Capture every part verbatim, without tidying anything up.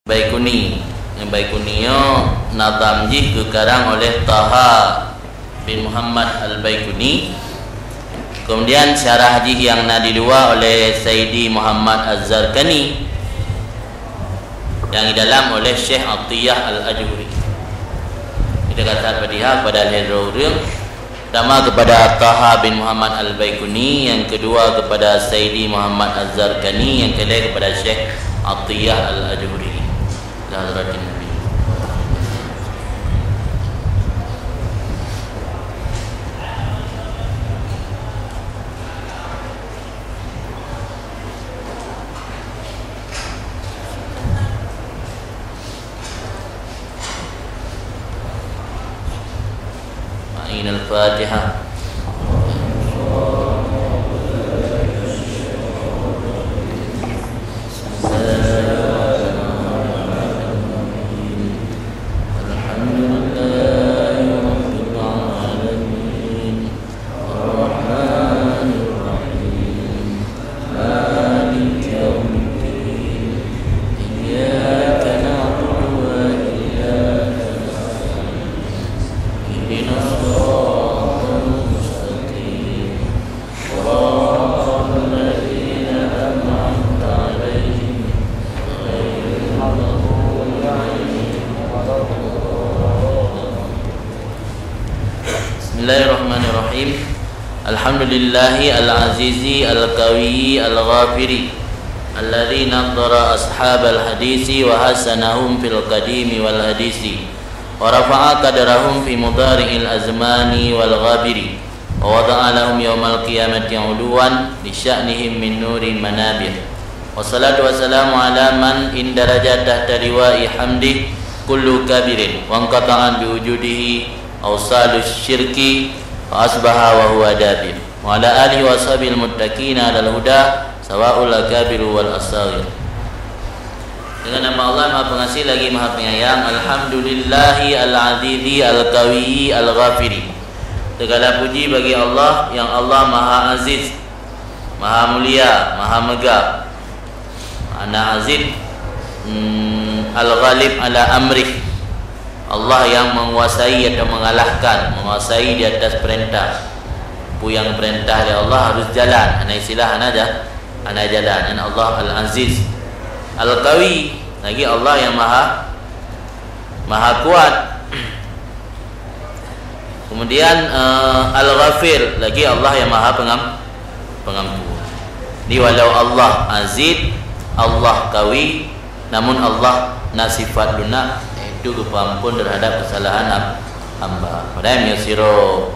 Baikuni. Nyang Baikuni nyoe nazam jih geukarang oleh Taha bin Muhammad Al-Baikuni. Kemudian syarah jih nyang na di luwa oleh Saidi Muhammad Az-Zarkani, nyang di dalam oleh Syekh Atiyah Al-Ajuri. Kita kata Fatihah kepada lhèe droe ureueng. Pertama kepada Taha bin Muhammad Al-Baikuni, yang kedua kepada Saidi Muhammad Az-Zarkani, yang ketiga kepada Syekh Atiyah Al-Ajuri. Ila hadratin Nabi. Ma'inal Fatihah. Alhamdulillahirabbil alamin. Arrahmanir Rahim. Maliki yaumiddin. Iyyaka na'budu wa iyyaka nasta'in. Ihdinas siratal mustaqim. Siratal ladzina an'amta 'alaihim, ghairil maghdubi 'alaihim waladdallin. Bismillahirrahmanirrahim. Alhamdulillahi al-azizi al-qawiyyi al-ghafiri, alladzi nadhdhara ashabal hadisi wa hasanahum fil qadimi wal hadisi, wa rafa'a qadrahum fi mudhari'il azmani wal ghabiri, wa wada'a lahum yaumal qiyamati 'uluwan li sya'nihim min nurin manabir. Wassalatu wassalamu ala man indaraja tahta liwa'i hamdi kullu kabirin, wa inqata'at bi wujudihi awsalu syirki, fa asbaha wa huwa dabir. Wa ala alihi wa ashabil muttaqina alal huda, sawa'ul akabiru wal asaghir. Dengan nama Allah Maha Pengasih lagi Maha Penyayang. Alhamdulillahi al-azizi al-qawiyyi al-ghafiri. Segala puji bagi Allah yang Allah Maha Aziz, Maha Mulia, Maha Megah. Makna aziz, hmm, al-ghalib ala amrih. Allah yang menguasai atau mengalahkan, menguasai di atas perintah. Peue nyang perintah lé Allah harus jalan. Hana istilah hana ja-, hana jalan. Dan Allah Al-Aziz. Al-Qawi, lagi Allah yang maha, maha kuat. Kemudian, eh, Al-Ghafir, lagi Allah yang maha pengam-, pengampun. Jadi walau Allah Aziz, Allah Qawi, namun Allah na sifat lunak, yaitu geupeuampon terhadap kesalahan ham-, hamba. Padahai meunyoe sidroe,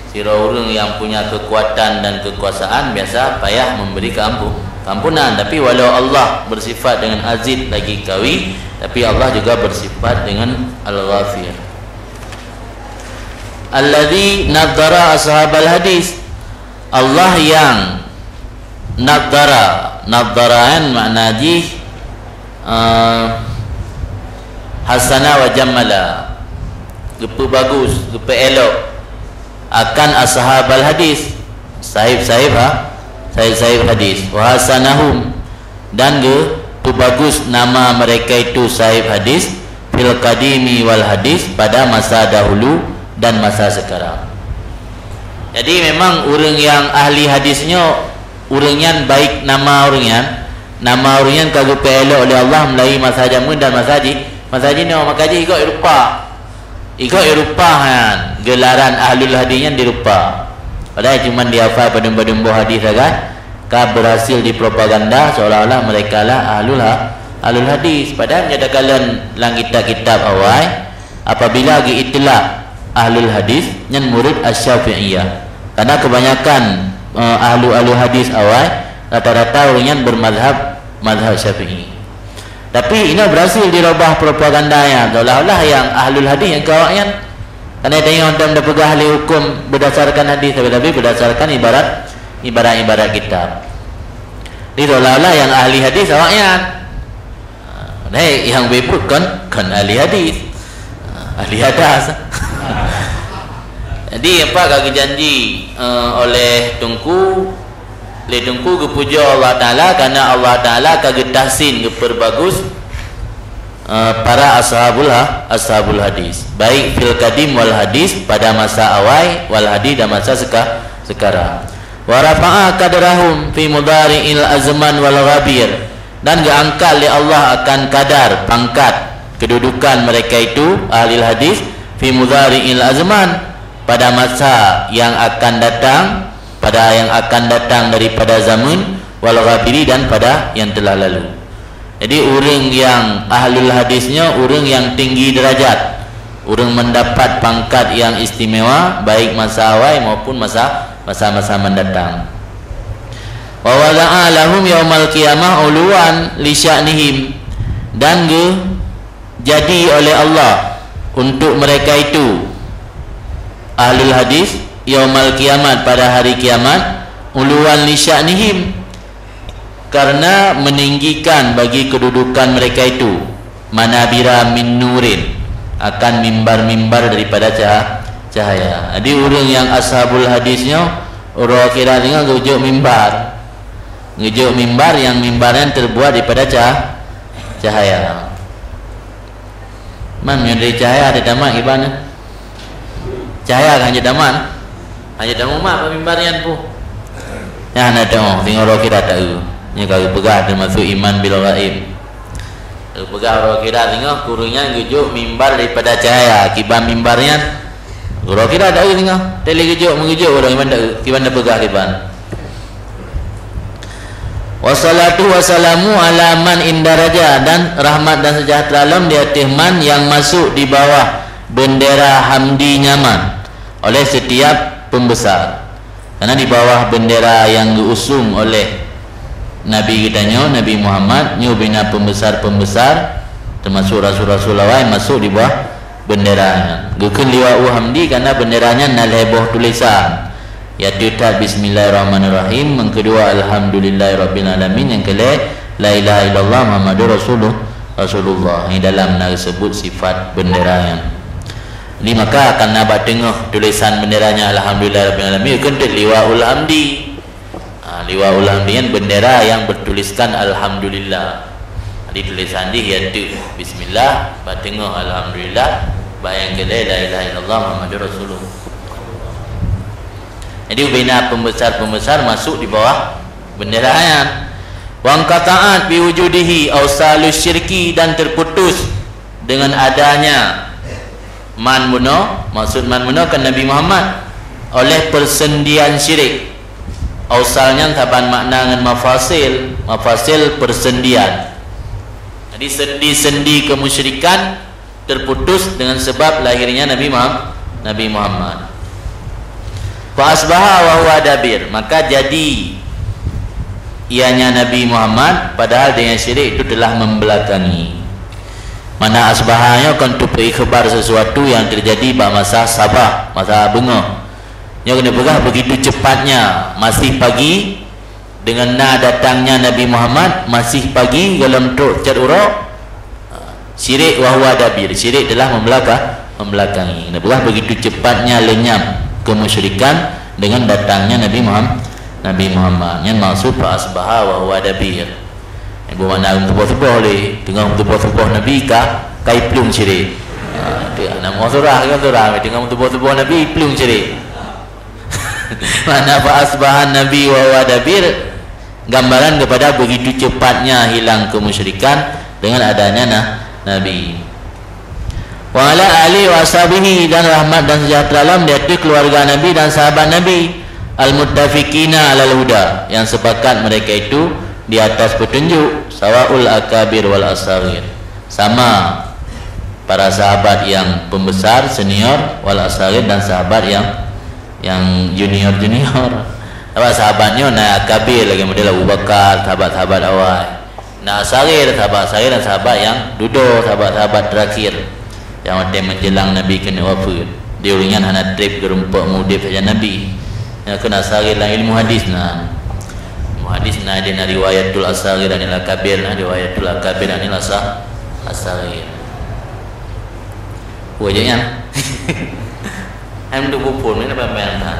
sidroe ureueng yang punya kekuatan dan kekuasaan biasa payah memberi keampu-, keampunan. Tapi walau Allah bersifat dengan Aziz lagi Qawi, tapi Allah juga bersifat dengan Al-Ghafir. Alladzi nadhdhara ashabal hadis. Allah yang nadhdhara, nadhdhara kan makna jih, eh, hasana wa jammala, geupeubagus, geupeuelok akan ashabal hadis, sahib-sahib ha-, sahib-sahib hadis, wa hasanahum, dan geupeubagus nama mereka itu sahib hadis, fil qadimi wal hadis, pada masa dahulu dan masa sekarang. Jadi memang ureueng nyang ahli hadis nyoe, ureueng nyan baik nama ureueng nyan, nama ureueng nyan ka geupeuelok lé Allah meulalu masa jameun dan masa jih, masa jinoe, maka jih igoe rupa. Igoe rupa nyan, geularan ahlul hadis nyan di rupa. Padahai cuma dihafal padum-padum boh hadis sagai, ka berhasil dipropaganda seolah-olah mereka lah ahlul ha-, ahlul hadis. Padahai meunyoe takalon lam kitab-kitab awai, apabila geuitlak ahlul hadis, nyan murid Asy-Syafi'iyah. Karena kebanyakan, eh, ahlu-ahlu hadis awai, rata-rata ureueng nyan bermazhab, mazhab Syafi'i. Tapi inoe berhasil dirubah propagandanya, seolah-olah nyang ahlul hadis nyang keu awaknyan. Karena tanyoe dam tapeugah ahli hukum berdasarkan hadis, tapi, tapi berdasarkan ibarat, ibarat-ibarat kitab. Jadi seolah-olah nyang ahli hadis awaknyan. Hei, nyang bebut kon, kon ahli hadis. Ahli hadas. Jadi, apa ka geujanji, eh, oleh Teungku, lé Teungku geupujoe Allah Taala, karena Allah Taala ka geutahsin, geupeurbagus eh, para ashabul ha-, ashabul hadis, baik fil qadim wal hadis, pada masa awai, wal hadis, dan masa seka-, sekarang. Wa rafa'a qadrahum fi mudhari'il azman wal ghabir, dan geuangkat lé Allah akan kadar, pangkat, kedudukan mereka itu, ahli hadis, fi mudhari'il azman, pada masa yang akan datang, pada yang akan datang daripada zaman, wal ghabiri, dan pada yang telah lalu. Jadi, ureuëng yang ahlul hadis nyoe ureuëng yang tinggi derajat, ureuëng mendapat pangkat yang istimewa, baik masa awai maupun masa, masa-masa mendatang. Wa wada'a lahum yaumal qiyamah uluwan li sya'nihim, dan geu-, jadi oleh Allah untuk mereka itu, ahlul hadis, yaumal qiyamah, pada hari kiamat, uluwan li sya'nihim, karena meninggikan bagi kedudukan mereka itu, manabira min nurin, akan mimbar-mimbar daripada caha-, cahaya. Jadi, ureuëng yang ashabul hadis nyoe, uroe akhirat nyoe geujok mimbar. Geujok mimbar, yang mimbar nyan terbuat daripada cah-, cahaya. Man, meunyoe dari cahaya ada tamat iban. Cahaya kan hanya tamat. Hanya tamat mak bak mimbar nyan pun. Nyan hana tahu, singoh roh kita tahu. Nya kalau peugah termasuk iman bil ghaib. Kalau peugah roh kita singoh, kureueng nyan geujok mimbar daripada cahaya. Kiban mimbar nyan, roh kita tahu singoh. Tali geujok, mengejok orang iban tahu. Kiban dah peugah kiban. Wassalatu wassalamu ala man indaraja, dan rahmat dan sejahtera lom di ateueh man yang masuk di bawah bendera Hamdi nyaman oleh setiap pembesar. Karena di bawah bendera yang diusung oleh Nabi geutanyoe, Nabi Muhammad, nyoe bina pembesar-pembesar, termasuk rasul-rasul awai, masuk di bawah bendera nyan. Geukheun liwa'u hamdi karena bendera nyan na lhèe boh tulisan. Yaitu that bismillahirrahmanirrahim, yang kedua alhamdulillahirabbil alamin, yang kelhèe la ilaha illallah Muhammadur Rasulullah. Rasulullah. Di dalam na disebut sifat bendera nyan. Jadi maka karena bak teungoh tulisan bendera nyan alhamdulillahirabbil alamin, geukheun that liwa'ul hamdi. Ha, liwa'ul hamdi nyan bendera yang bertuliskan alhamdulillah. Jadi tulisan jih ya tu bismillah, bak teungoh alhamdulillah, bak nyang keulhèe la ilaha illallah Muhammadur Rasulullah. Jadi bina pembesar-pembesar masuk di bawah bendera nyan. Wa inqata'at bi wujudihi ausalus syirki, dan terputus dengan adanya man bunoe, maksud man bunoe kan Nabi Muhammad, oleh persendian syirik. Ausal nyan saban makna ngon mafasil, mafasil persendian. Jadi sendi-sendi kemusyrikan terputus dengan sebab lahirnya Nabi Muham-, Nabi Muhammad. Fa asbaha wa huwa dabir, maka jadi ianya Nabi Muhammad padahal dengan syirik itu telah membelakangi. Mana asbaha nyoe kan teupeue ikhbar sesuatu yang terjadi bak masa sabah, masa beungoh. Nyoe keuneuk peugah begitu cepatnya, masih pagi, dengan na datangnya Nabi Muhammad, masih pagi golom trok cot uroe, syirik wa huwa dabir, syirik telah membelaka-, membelakangi. Keuneuk peugah begitu cepatnya lenyap kemusyrikan dengan datangnya Nabi Muhammad, Nabi Muhammad. Nyan maksud fa asbaha wa huwa dabir. Nyan bermakna meutuboh-tuboh lé, teungoh meutuboh-tuboh Nabi ka, ka iplueng syirik. Ha, tu, na meusurah kan surah, teungoh meutuboh-tuboh Nabi iplueng syirik. Makna fa asbahan Nabi wa huwa dabir, gambaran kepada begitu cepatnya hilang kemusyrikan dengan adanya na-, Nabi. Wa ala alihi wa ashabihi, dan rahmat dan sejahtera lom di ateueh keluarga Nabi dan sahabat Nabi, al-muttafiqina alal huda, yang sepakat mereka itu di atas petunjuk, sawaul akabir wal asagir, sama para sahabat yang pembesar, senior, wal asagir, dan sahabat yang, yang junior-junior. Sahabat-sahabat nyoe na akabir lagèe model Abu Bakar, sahabat-sahabat awai. Na asagir, sahabat asagir dan sahabat yang dudoe, sahabat-sahabat terakhir. Nyang watèe menjelang Nabi keuneuk wafeuet. Di ureueng nyan hana trép geurumpok meu udép sajan Nabi. Nyan keuh na asagir lam ilmu hadis na. Ilmu hadis na, di na riwayatul asagir anil akabir, na riwayatul akabir anil asa-, asagir. Peue jih nyan? Hai meutuboh phôn, mana payah that?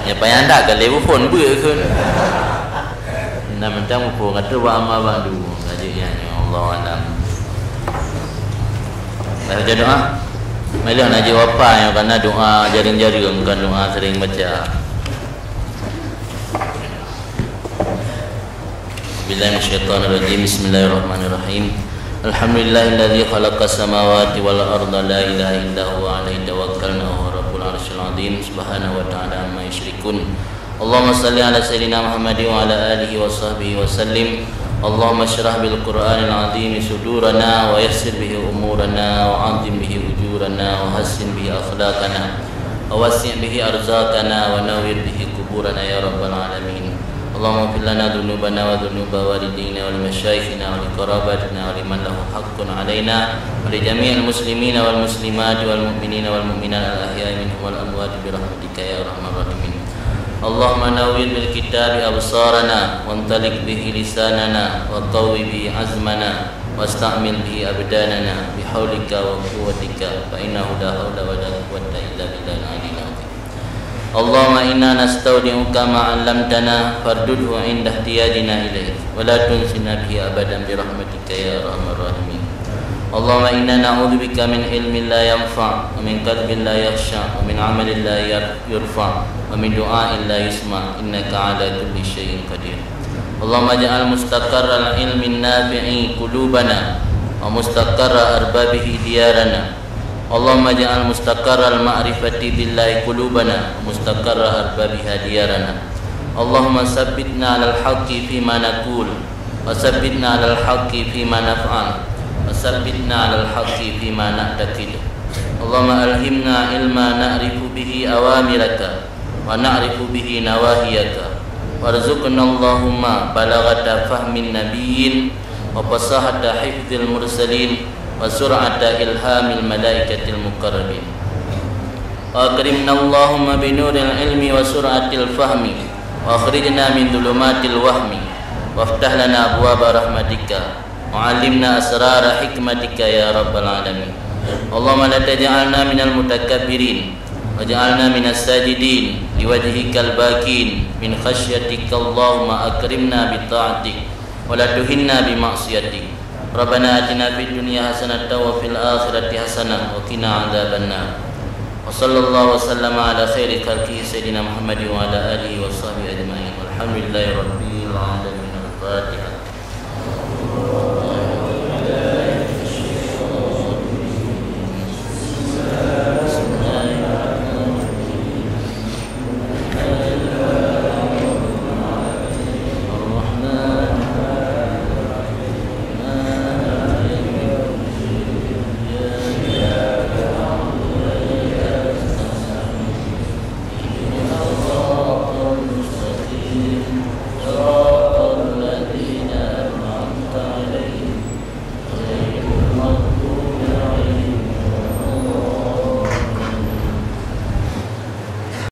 Nyang payah that ka lheuh phôn beuh kheun. Nah, mantong phôn ka trok bak ama bak du. Ka jeuet nyan, Allahu a'lam. Baca doa. Malah nak jawab apa yang karena doa jarang-jarang, bukan doa sering baca. Billahi minasyaitonirrajim. Bismillahirrahmanirrahim. Alhamdulillahilladzi khalaqas samawati wal arda la ilaha illa huwa alaihi tawakkalna wa huwa rabbul arsyil azim. Subhanahu wa ta'ala amma yusyrikun. Allahumma salli ala sayyidina Muhammadin wa ala alihi wa sahbihi wa sallim. Allahumma syrah bil Qur'anil azim sudurana wa yassir bihi umurana wa azim bihi ujurana wa hassin bihi akhlaqana wa wasi' bihi arzaqana wa nawwir bihi quburana ya rabbal alamin. Allahumma ighfir lana dzunubana wa dzunuba walidina wa limasyaikhina wa liqarabatina wa liman lahu haqqun alaina wa li jami'il muslimina wal muslimati wal mu'minina wal mu'minat al ahya'i minhum wal amwat bi rahmatika ya arhamar rahimin. Allahumma nawwir bil kitabi absarana, wantaliq bihi lisanana, wa qawwi bihi azmana, wasta'mil bihi abdanana, bihaulika wa quwwatika, fa innahu la haula wa la quwwata illa billahil aliyyil azim. Allahumma inna nastaudi'uka ma 'allamtana, fardudhu 'inda ihtiyajina ilaih, wa la tunsina bihi abadan bi rahmatika ya arhamar rahimin. Allahumma inna na'udzubika min ilmin la yanfa', wa min qalbin la yakhsha', wa min amalin la yar-, yurfa', wa min du'ain la yusma', innaka ala kulli syai'in qadir. Allahumma ij'al mustaqarral ilmin nafi'i qulubana, wa mustaqarra arbabihi diyarana. Allahumma ij'al mustaqarral ma'rifati billahi qulubana, wa mustaqarra arbabiha diyarana. Allahumma sabbitna alal haqqi fima naqul, wa sabbitna alal haqqi fima naf'al, wa sabbitna alal haqqi fima na'taqid. Allahumma alhimna ilma na'rifu bihi awamiraka, wa na'rifu bihi nawahiyaka. Warzuqna Allahumma balaghata fahmin nabiyyin, wa fasahata hifdzil mursalin, wa sur'ata ilhamil malaikatil muqarrabin. Wa akrimna Allahumma binuril ilmi wa sur'atil fahmi, wa akhrijna min dhulumatil wahmi, waftah lana abwaba rahmatika, wa 'allimna asrara hikmatika ya rabbal alamin. Allahumma la taj'alna minal mutakabbirin, waj'alna minas sajidin, liwajhikal bakin, min khasyatika Allahumma akrimna bi ta'atik, wa la tuhinna bi ma'siyatik. Rabbana atina fid dunya hasanatan wa fil akhirati hasanah wa qina adzabannar. Wa sallallahu wa sallama ala khairi khalqihi sayyidina Muhammadin wa ala alihi wa sahbihi ajma'in. Walhamdulillahi rabbil alamin. Al-Fatihah.